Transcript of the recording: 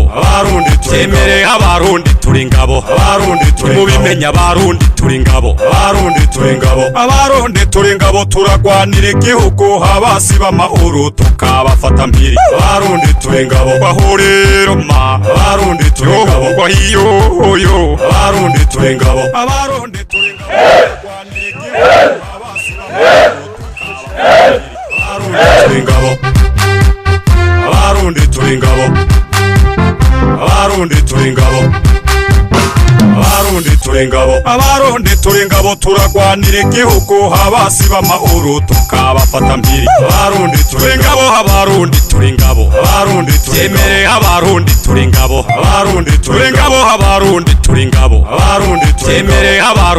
Ingabo, Abarundi turi ingabo. Byemere, abarundi turi ingabo. Abarundi turi ingabo. Mubimenya, abarundi turi ingabo. Abarundi turi ingabo. Abarundi turi ingabo, turagwanira igihugu, abasi b'amahoro tukabafata mbiri. Abarundi turi ingabo. Bahuriro ma. Abarundi turi ingabo. Wahiyoyo. Abarundi turi ingabo. Abarundi turi ingabo, turagwanira igihugu, abasi b'amahoro tukabafata mbiri. Abarundi turi ingabo. Abarundi turi ingabo. Abarundi turi ingabo. Abarundi turi ingabo. Abarundi turi ingabo, turagwanira igihugu, abasi b'amahoro tukabafata mbiri. Abarundi turi Turi ingabo. ingabo, abarundi turi ingabo. Abarundi turi ingabo. Byemere, abarundi turi ingabo. Abarundi turi Turi ingabo. ingabo, abarundi turi ingabo. Abarundi turi ingabo. Byemere, abarundi.